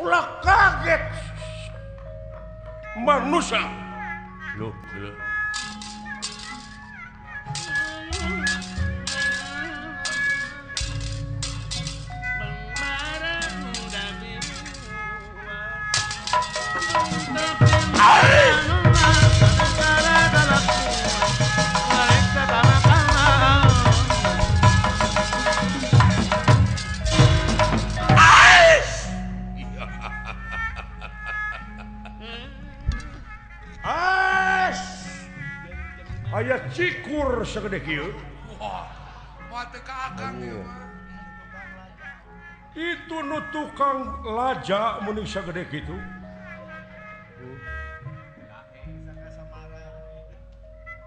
Ulah kaget manusia. Loh, loh. Aya cikur segede kieu. Wah, moal teu ka akang ieu mah. Itu nu tukang laja mun segede kitu.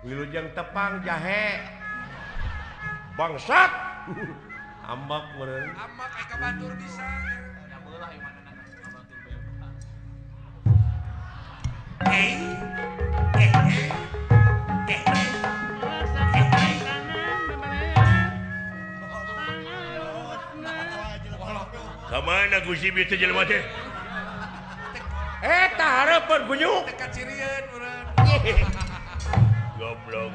Wilujeng tepang jahe. Bangsat. Ambak meureun. Ambak aya ka batur bisa. Da beulah ieu manehna ka batur bebas. Eh. Kamana Gusti bieu teh jelema teh? Eta hareupeun gunyuk. Teu kacirieun urang. Goblok.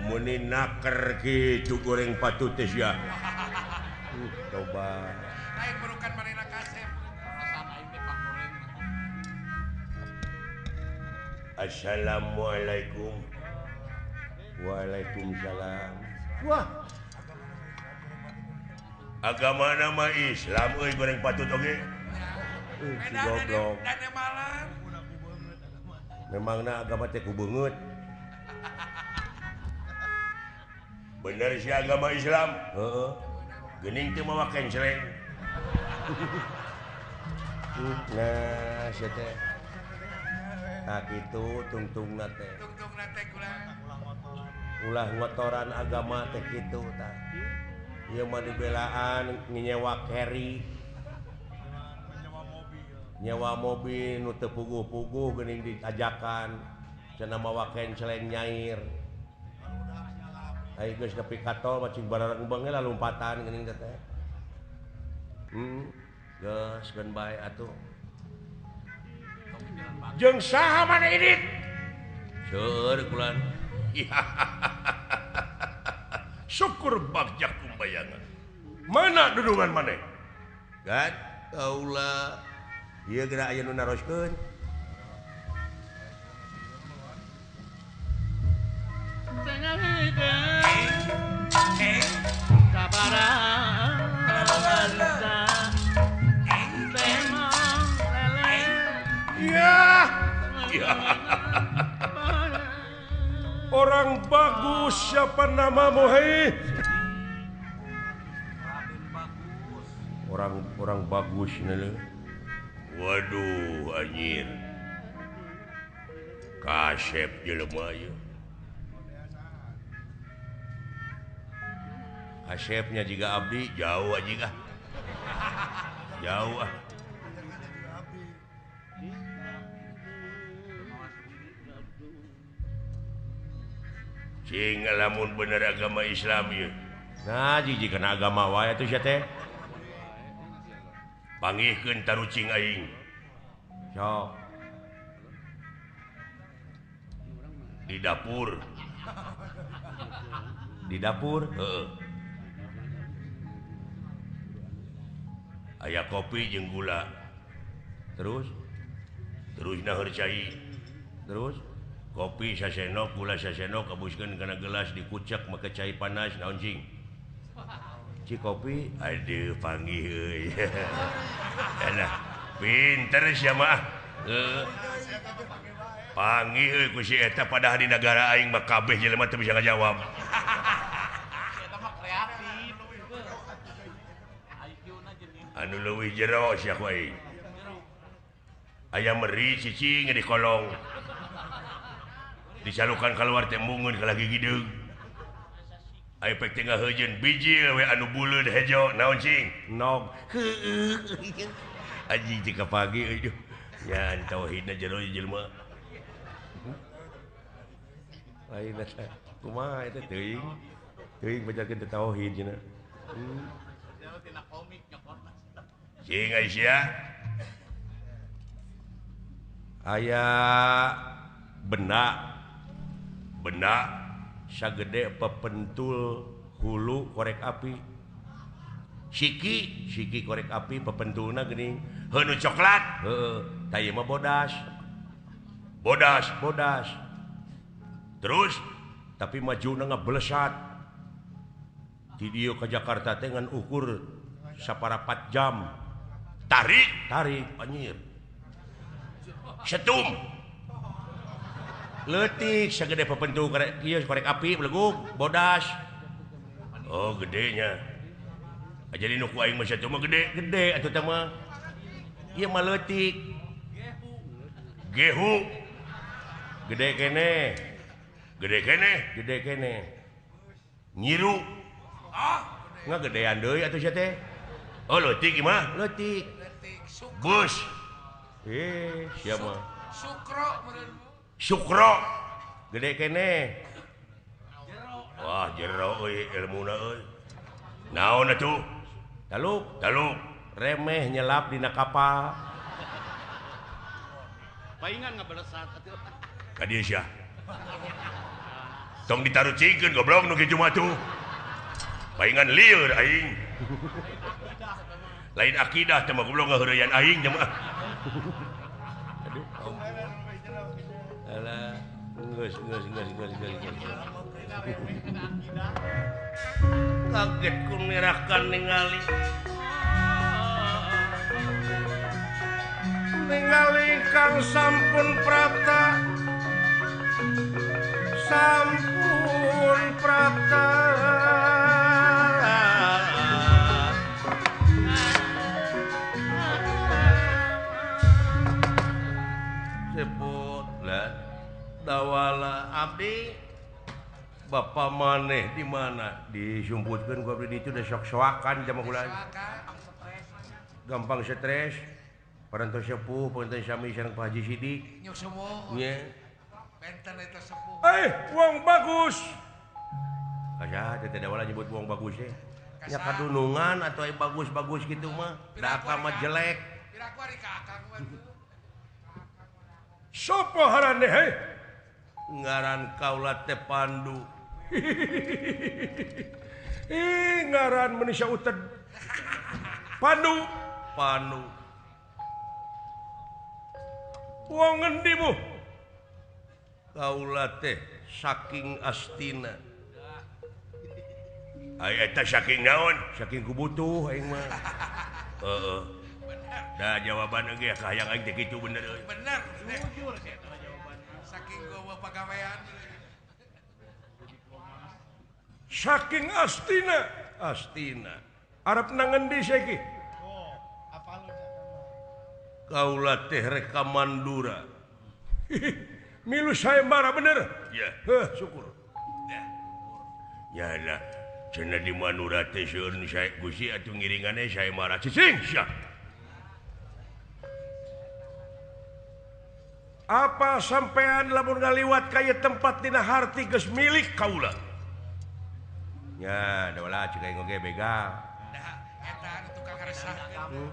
Muni naker kitu goreng patut teh sia. Coba. Lain burukan manehna kasep. Assalamualaikum. Waalaikumsalam. Wah. Agama nama Islam euy goreng patut oge. Si goblok. Memangna agama teh ku beungeut. Bener sih agama Islam. Heeh. Geuning teu mawa kencleng. Nah, sia teh. Tah kitu tungtungna teh. Tungtungna teh ulah ngotoran agama teh kitu tah. Ieu mah dibelaan nyewa carry. Nyewa mobil nu teu puguh-puguh geuning diajakan cenah mawa kencleng nyair. Ai geus nepi ka tol mah cing barareng beungeut lah lompatan geuning teh. Geus keun bae atuh. Jeung saha maneh indit? Seueur kulan. Syukur bagja kumbayangan. Mana dudungan maneh? Gan kaula. Ieu geura aya nu naroskeun. Ya. Orang bagus siapa namamu hei? Orang bagus nih. Waduh anjir. Kasep jelema ieu. Kasepnya juga abdi jauh aja ah. Jauh ah. Cing lamun bener agama Islam ieu. Nah, jiji kana agama wae atuh sia teh. Pangihkeun tarucing aing. Sok. Di dapur. Di dapur? Heeh. Aya kopi jeung gula. Terus? Terus naheur cai. Terus? Kopi sasenok, gula sasenok, kabuskeun kana gelas dikucek make cai panas naon cing? Ci kopi, aduh panggih euy. Alah, pinter sia mah. Heeh. Panggih euy ku si eta padahal di nagara aing mah kabeh jelema teu bisa ngajawab. Eta mah kreatif. Anu leuwih jero sia ku aing. Aya meri cicing di kolong. Dicalukan keluar teh mungun ka lagi gideung. Aya pek teh ngaheujeun bijil we anu buleud hejo naon cing? Nog. Heueuh. Anjing teh ka pagi euy. Nya tauhidna jero jelema. Lain teh kumaha eta teuing? Teuing bacakeun teh tauhid cenah. Tina komik nyokot. Cing Aisyah. Aya benda. Benda sagede pepentul hulu korek api. Siki, siki korek api pepentulna geuning. Heuh nu coklat. Heeh, tah ieu mah bodas. Bodas, bodas. Terus tapi majuna ngablesat. Di dieu ka Jakarta teh ngan ukur saparapat jam. Tarik, tarik anjir. Setum. Leutik sagede pepentul korek ieu korek api belegug bodas. Oh, gedenya. Jadi nu ku aing mah satu mah gede, gede atuh teh mah. Ieu mah leutik. Gehu. Gede kene. Gede kene, gede kene. Nyiru. Ah, ngagedean deui atuh sia teh. Oh, leutik ieu mah, leutik. Bus. Sia mah. Sukro meureun. Sukro. Gede kene. Wah, jero euy ilmuna euy. Naon atuh? Taluk, taluk. Remeh nyelap dina kapal. Paingan ngabalesat atuh. Ka dieu sia. Tong ditarucingkeun goblok nu kitu mah tuh. Paingan lieur aing. Lain akidah teh mah goblok ngaheureyan aing teh mah. Aduh. Alah, geus geus geus geus geus. Kaget ku mirakan ningali. Ningali kang sampun prapta. Sampun prapta. Sebut lah dawala abdi bapak maneh di mana disumputkeun ku abdi ditu da sok-soakan jama kula. Gampang stres. Parantos sepuh punten sami sareng Pak Haji Sidik. Nya. Benten eta sepuh. Wong bagus. Kaja teh teh dawala nyebut wong bagus teh. Nya kadunungan atuh aya bagus-bagus kitu mah. Da akang mah jelek. Piraku ari ka akang mah tuh. Sopo harane heh? Ngaran kaula teh Pandu. Ih, ngaran manusia uted. Pandu, Pandu. Wong ngendi bu? Kaula teh saking Astina. Ai eta saking naon? Saking kubutuh aing mah. Heeh. Da jawaban ge kahayang aing teh kitu bener euy. Bener. Jujur sih eta jawaban. Saking gowa pagawean. Saking Astina, Astina. Arep nang ngendi saiki? Oh, apal Kaula teh rek ka Mandura. Milu sayembara bener? Ya. Heh, syukur. Ya lah, cenah di Mandura teh seueur nu sae Gusti atuh ngiringane sayembara cicing sia. Apa sampean lamun ngaliwat ka ieu tempat dina harti geus milik kaula? Nya, dawala cik aing oge begal. Dah, eta anu tukang ngaresahkeun.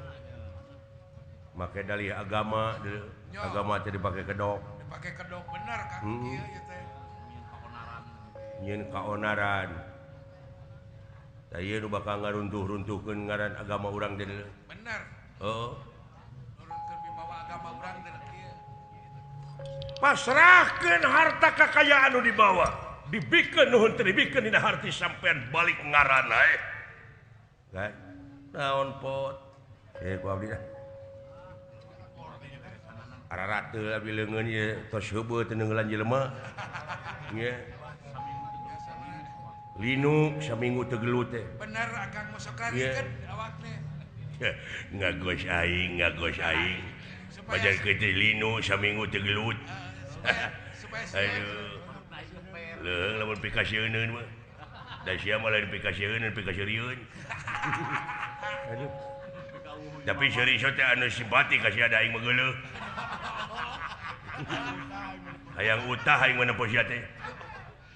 Make dalih agama, agama teh dipake kedok. Dipake kedok bener Kang ieu ieu teh. Nyieun kaonaran. Tah ieu nu bakal ngaruntuh-runtuhkeun ngaran agama urang teh. Bener. Heeh. Nurunkeun wibawa agama urang teh kieu. Pasrahkeun harta kakayaan nu dibawa. Dibikeun nuhun teu dibikeun dina harti sampean balik ngaranna eh. Kan? Naon pot? Ku abdi dah. Ararateul abdi leungeun ieu tos heubeut teu neungeulan jelema. Nya. Linu saminggu teu gelut teh. Bener akang mah sok rarikeun awak teh. Ngagos aing, ngagos aing. Pajar kitu linu saminggu teu gelut. Supaya aduh. Leuheung lamun pikasieun mah. Da sia mah lain pikasieun, pikaseurieun. Aduh. Tapi seuri teh anu simpati ka sia da aing mah geuleuh. Hayang utah aing mah nempo sia teh.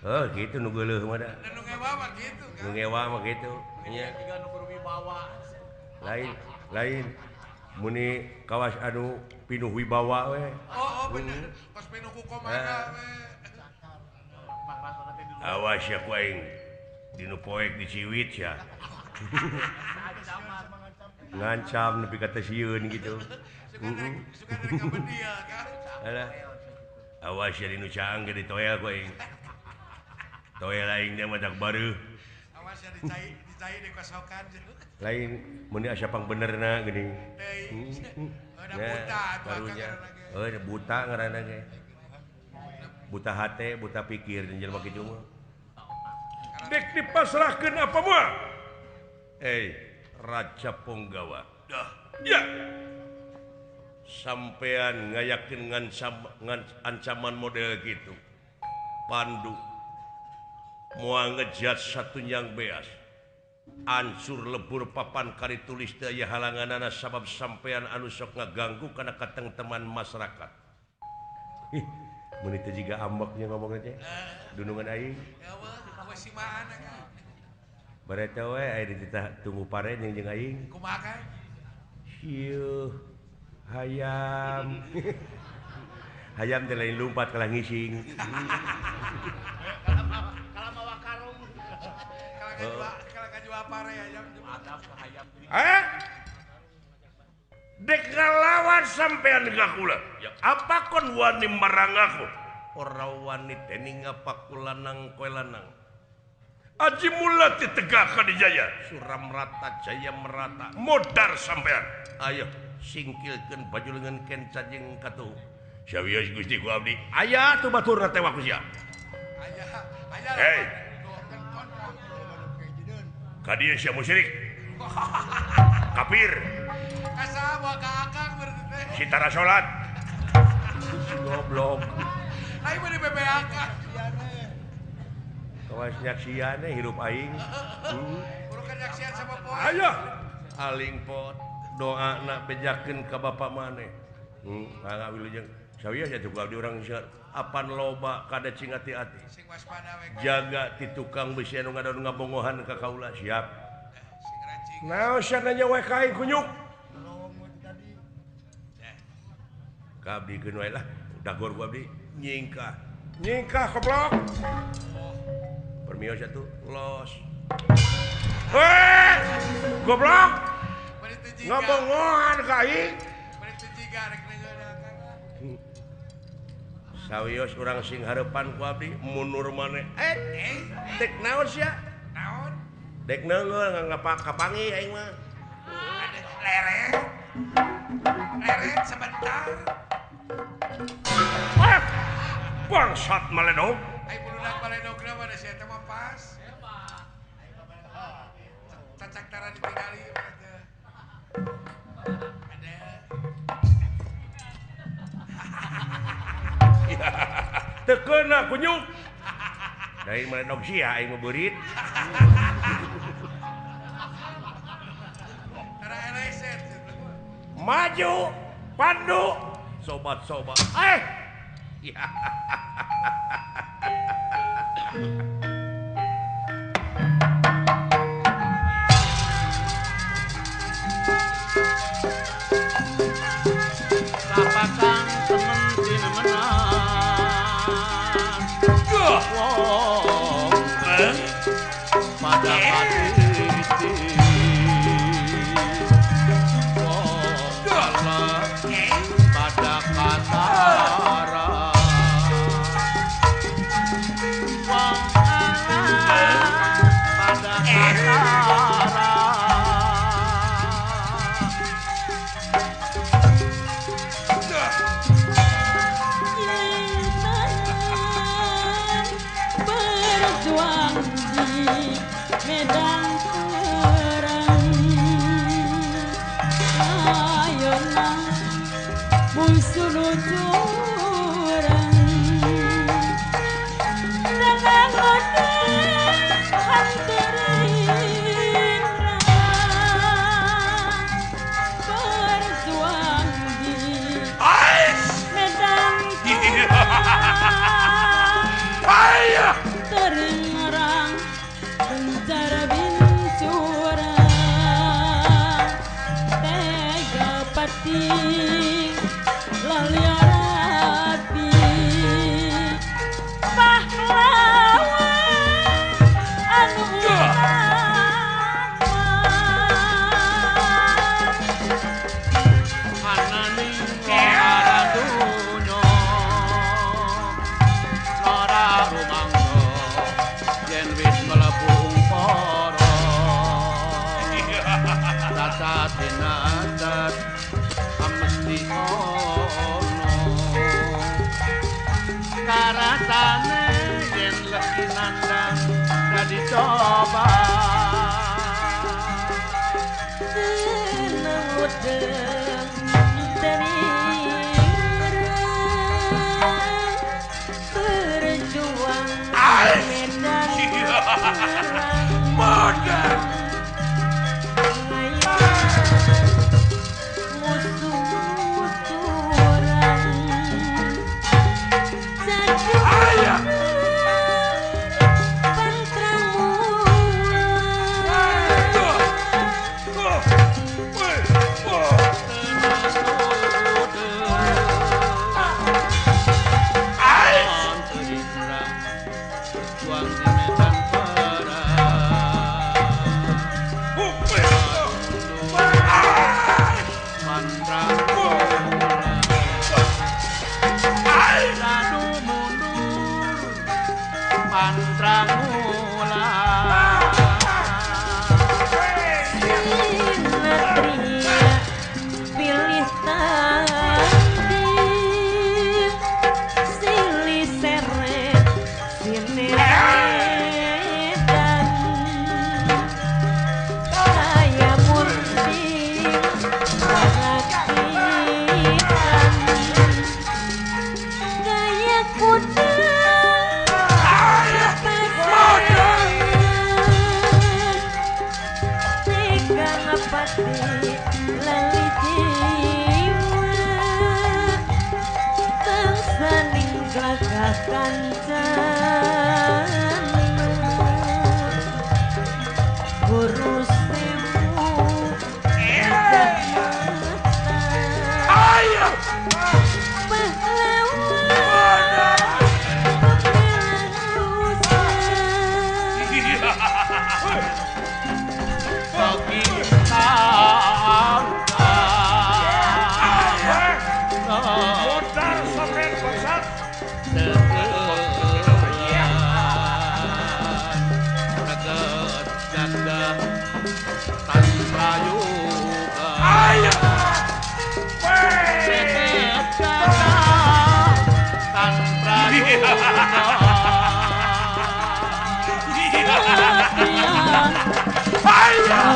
Heuh, kitu nu geuleuh mah da. Nu ngewa mah kitu kan. Nu ngewa mah kitu. Nya. Tiga nu kudu wibawa. Lain Lain muni kawas anu pinuh wibawa we. Oh, bener. Pas pinuh ku komana we. Awas ya ku aing. Dinu poek diciwit ya. Ngancam nepi ka teu sieun gitu. Suka rek kabedia kan. Alah. Awas ya dinu caang ge ditoel ku aing. Toel aing teh mah tak bareuh. Awas ya dicai dikosokan. Lain mun asa pangbenerna geuning. Buta barunya. Heuh buta ngaranna ge. Buta hate, buta pikir jeung jelema kitu mah. Dek dipasrahkeun apa moal? Raja Punggawa. Dah. Ya. Sampean ngayakin ancaman model gitu. Pandu moal ngejat satunyang beas. Ancur lebur papan kari tulis teu aya halanganana sabab sampean anu sok ngaganggu kana katengteman masyarakat. Ih, mun teu jiga ambeknya ngomongna teh. Dunungan aing. Bareta we aya dititah tunggu pare jeung jeung aing. Kumaha kan? Hieuh. Hayam. Hayam teh lain lumpat kalah ngising. Kalah mawa karung. Kalah kajual pare hayam. Hayam. Dek ngalawan sampean ka kula. Ya apa kon wani marang aku? Ora wani dening apa kulanang kowe lanang. Aji mula ditegakkan di jaya. Suram rata jaya merata. Modar sampean. Ayo singkilkeun baju lengan kenca jeung katuhu. Sawios Gusti ku abdi. Aya tuh baturna teh waku sia. Aya, aya. Hei. Ka dieu sia musyrik. Kafir. Kasa moal ka akang berarti teh. Si tara salat. Si goblok. Aing mah di BBAK. Kawas nyaksian hirup aing. Urukan nyaksian sama poe. Ayo aling pot doa nak bejakeun ka bapak maneh. Mangga wilujeng. Sawios atuh ku abdi urang apan loba kada cing hati-hati. Sing waspada we. Jaga ti tukang besi anu ngadon ngabongohan ka kaula siap. Sing rancing. Naon sia nanya we ka aing kunyuk. Ka abdi keun wae lah. Dagor ku abdi nyingkah. Nyingkah goblok. Permios atuh los. Heh! Goblok. Ngabongohan ka aing. Sawios urang sing hareupan ku abdi mundur maneh. Dek naon sia? Naon? Dek neungeul kapangi aing mah. Leret. Leret sebentar. Ah! Bangsat maledog. Ai bulunak maledogna mah da sia teh mah pas. Cacak tara ditingali mah teh. Ada. Teu keuna kunyuk. Dari maledog sia aing mah beurit. Tara eleset. Maju Pandu. Sobat-sobat. Ya. Sapakang temen tinemenan. Wong pada hati wong pada katara wong pati laliarati pahlawan anu utama ananing lara dunyo lara rumangsa yen wis mlebu para tata tinatat mesti ono karasane yen legi nandang dadi coba tenang wedeng tering berjuang medan Modern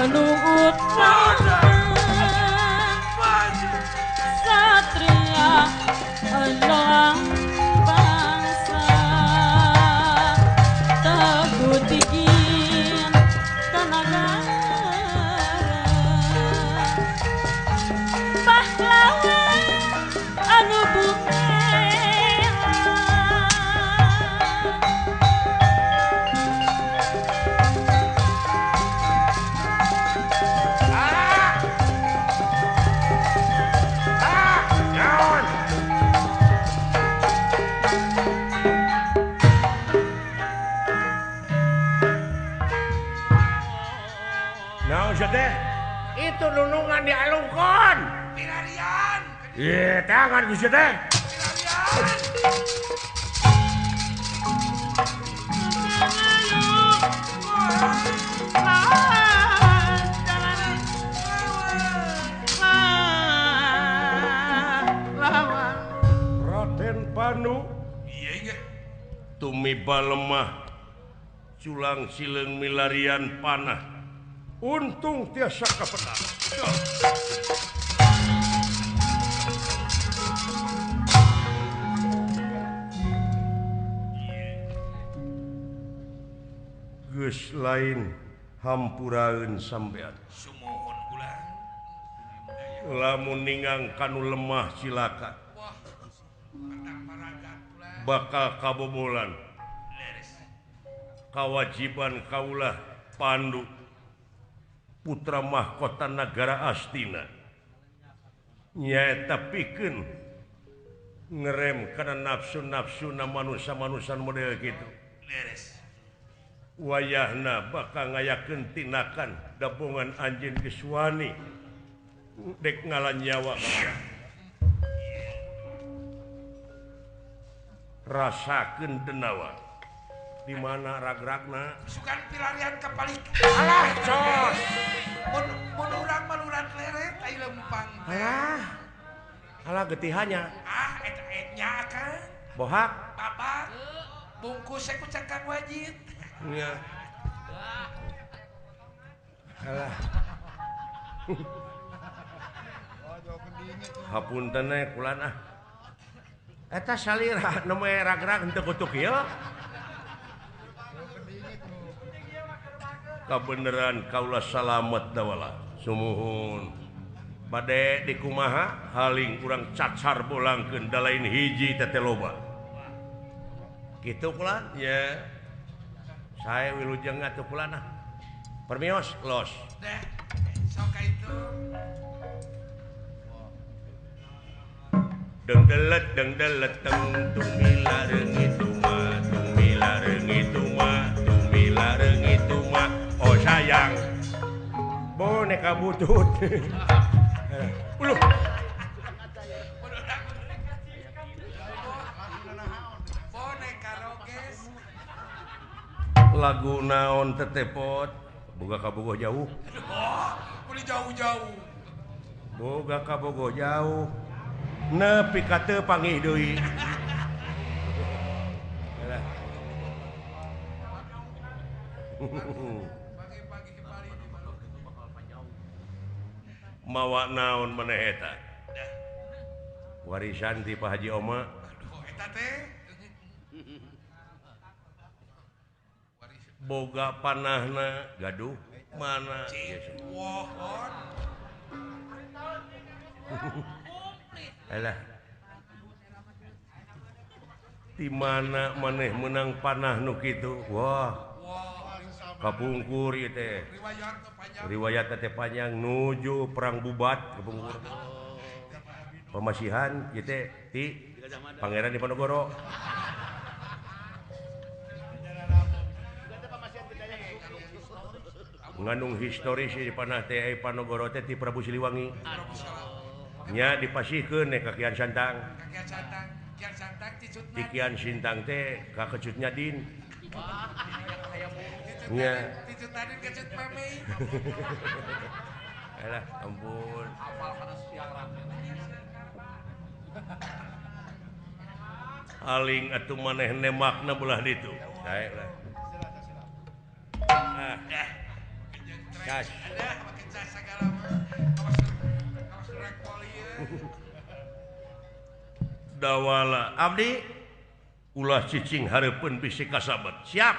anu utama satria elang bangsa teguh tinggi tenaga pahlawan anu bukti. Itu nunungan di alungkon. Pilarian. Iya, tangan bisa teh. Raden Panu. Iya, tumiba lemah culang sileung milarian panah. Untung tiasa kapetak. Geus lain hampuraeun sampean. Sumuhun kula. Lamun ningang kanu lemah cilaka. Bakal kabobolan. Kawajiban kaulah Pandu putra mahkota negara Astina Nyaeta pikeun ngerem kana nafsu-nafsuna manusia-manusia model kitu. Beres. Wayahna bakal ngayakeun tindakan dabongan anjeun geus wani dek ngalan nyawa. Rasakeun denawa. Di mana ragragna? Sukan pilarian ka palik. Alah, cos. Mun mun urang maluran leret ai lempang. Alah. Alah getihannya. Ah, eta nya kan. Bohak. Bapak. Bungkus ku cangkang wajit. Nya. Alah. Hapunten we kulan ah. Eta salira nu ragrag henteu kutuk ieu. Kabeneran kaula salamet dawala. Sumuhun. Bade dikumaha haling urang cacar bolangkeun da lain hiji teh loba. Kitu kulan nya. Sae wilujeng atuh kulan ah. Permios los. Deh, sok ka itu. Deng delet teng tumila reungit tuma tumila reungit tuma tumila reungit tuma. Oh sayang. Boneka butut. Uluh. Boneka roges. Lagu naon tetepot boga kabogoh jauh. Oh, boleh jauh-jauh. Boga kabogoh jauh. Nepi ka teu panggih deui. Mawa naon maneh eta? Warisan ti Pak Haji Oma. Aduh, eta teh. Boga panahna gaduh mana? Wohon. Alah. Di mana maneh menang panah nu kitu? Wah. Kapungkur ieu teh. Riwayat teh panjang nuju perang Bubat kapungkur. Pamasihan ieu teh ti Pangeran Diponegoro. Ngandung historis di panah teh Panogoro teh ti Prabu Siliwangi. Nya dipasihkeun ka Kian Santang. Kian Santang, Kian Santang cicutna. Di Kian Sintang teh ka kecutnya Din. Nya cicutna Din kecut mame. Alah, ampun. Apal kana siang rame. Aling atuh maneh nemakna belah ditu. Sae lah. Ah. Cas. Ada make cas sagala mah. Dawala abdi ulah cicing hareupeun bisi kasabet. Siap.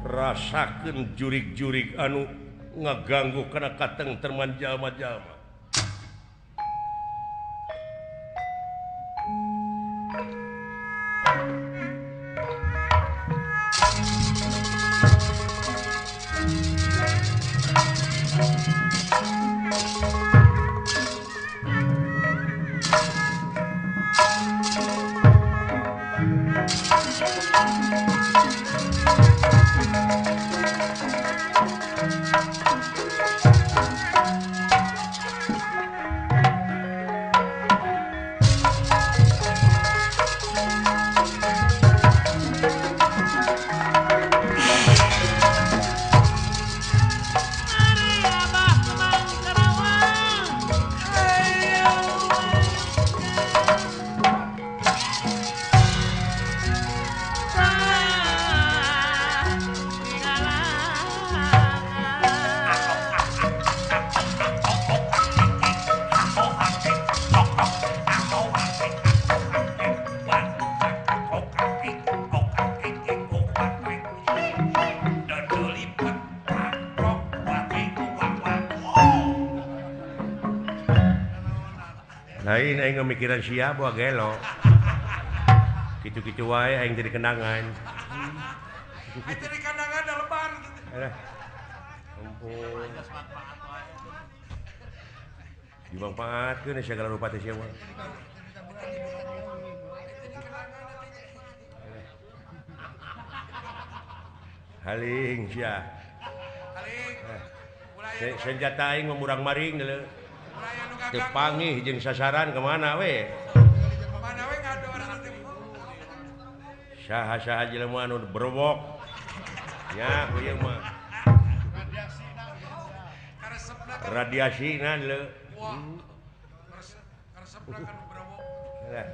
Rasakeun jurig-jurig anu ngaganggu kana kateng terman jalma-jalma. Lain aing mikiran sia bawa gelo. Kitu-kitu wae aing jadi kenangan. Aing jadi kenangan da lebar gitu. Alah. Ampun. Dimanfaatkeun segala rupa teh sia mah. Haling sia. Haling. Senjata aing murang maring deuleu. Teu pangih jeung sasaran kemana we? Kemana we ngador teh. Saha-saha jelema anu berwok. Nya ku ieu mah. Radiasina deuleu. Wah. Karesepna kan berwok. Alah.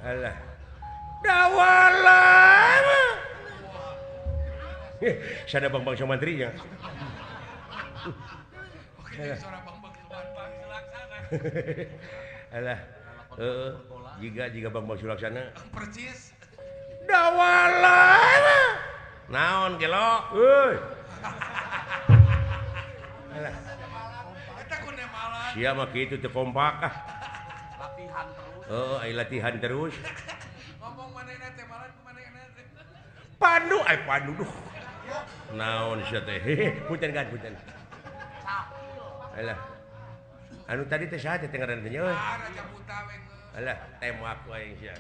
Alah. Dawala. Sada Bang-bang Somantrinya. Oke, suara Bang-bang Sulaksana. Alah. Heeh, jiga Bang-bang Sulaksana. Percis. Dawala. Naon gelo? Euy. Alah. Eta kunemalan. Sia mah kitu teu kompak ah. Latihan terus. Heeh, ai latihan terus. Ngomong manehna teh malan manehna teh. Pandu ai pandu duh. Naon sia teh? Punten kan punten. Alah. Anu tadi teh saha teh ngaranna teh nya euy? Ah, Raja Buta we. Alah, tembak wae sia.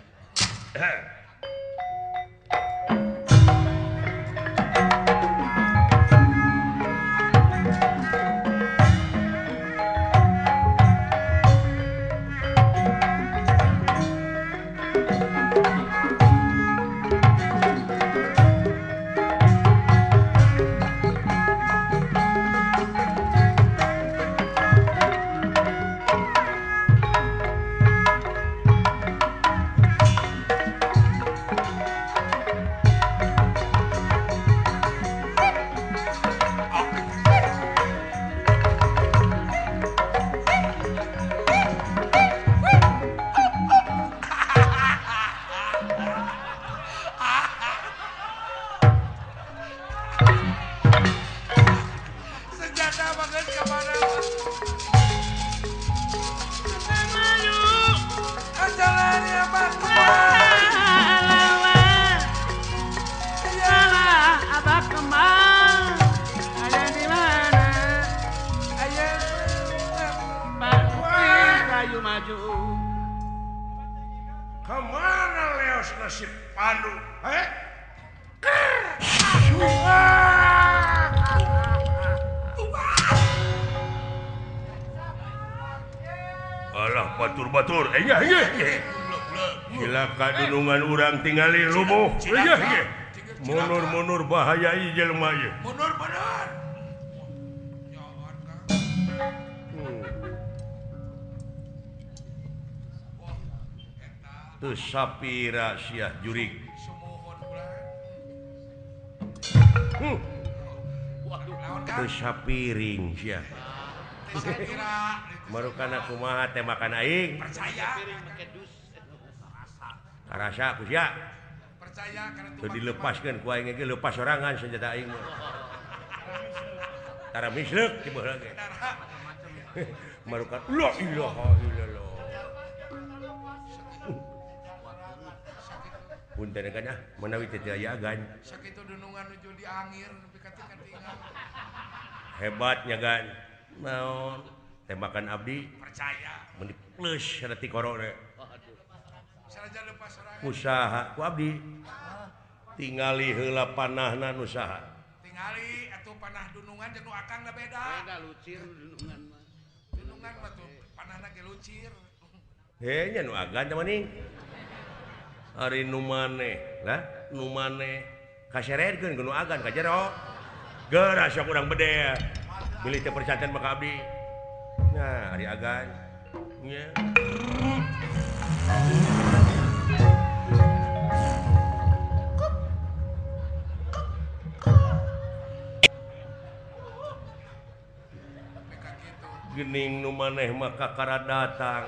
Kemana leos nasib Pandu? Eh? Alah batur-batur, iya iya. Silakan dunungan urang tingali lumuh. Iya iya. Munur-munur bahaya ieu jelema ieu. Munur munur. Teu sapira sia jurig. Teu sapiring sia. Marukana kumaha tembakan aing. Percaya. Karasa ku sia. Percaya karena teu dilepaskeun ku aing ge lepas sorangan senjata aing mah. Tara misleuk ti baheula ge. Marukan la ilaha illallah. Punten kan ah manawi teu aya agan. Sakitu dunungan nuju diangir nepi ka teu katingal. Hebatnya gan. Naon tembakan abdi percaya. Meuni plus reti korona. Saraja lepas sorangan. Usaha ku abdi. Tingali heula panahna nu saha. Tingali atuh panah dunungan jeung nu akang da beda. Beda lucir dunungan mah. Dunungan mah tuh panahna ge lucir. Heh nya nu agan teh maning. Ari nu maneh lah nu maneh kaseredkeun ku nu agan ka jero. Geura sok urang bedel. Beli teh percanten maka abdi. Nah, ari agan. Nya. Gening nu maneh mah kakara datang.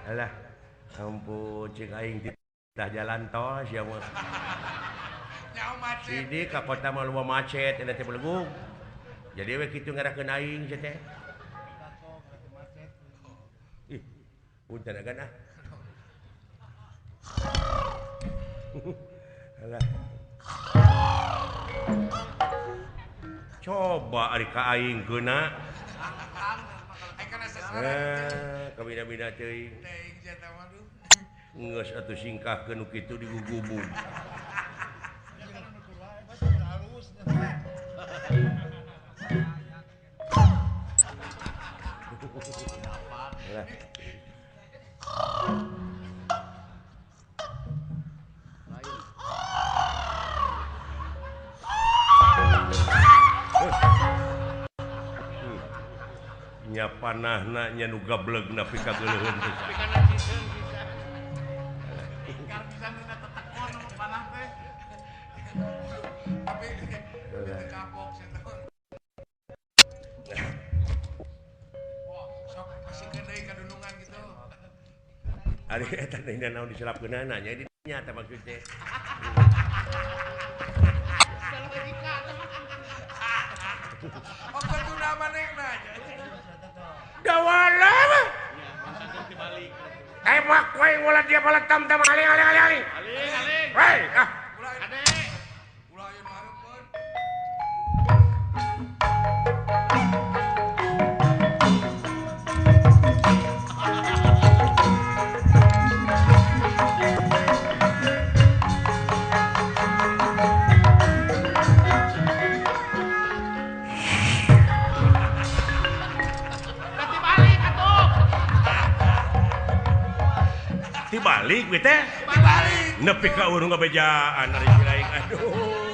Alah, ampun cek aing tah jalan tol sia mah. Nyaho macet. Sidi ka kota mah loba macet eta teh belegug. Jadi we kitu ngarakeun aing sia teh. Ih, punten agan ah. Alah. Coba ari ka aing geuna. Kabina-bina teuing. Geus atuh singkahkeun nu kitu digugubug. Nya panahna nya nu gableg nepi ka geuleuheun teh. Ari eta teh naon diselapkeunana nya di nya teh maksud teh. Oh, kudu manehna nya. Dawala mah. Emak we ulah dia bala tam-tam aling aling aling aling. Aling aling. Hei, ah. Ade. Ulah aya nu hareupeun. Dibalik we teh. Dibalik. Nepi ka urang ngabejaan ari si laing. Aduh.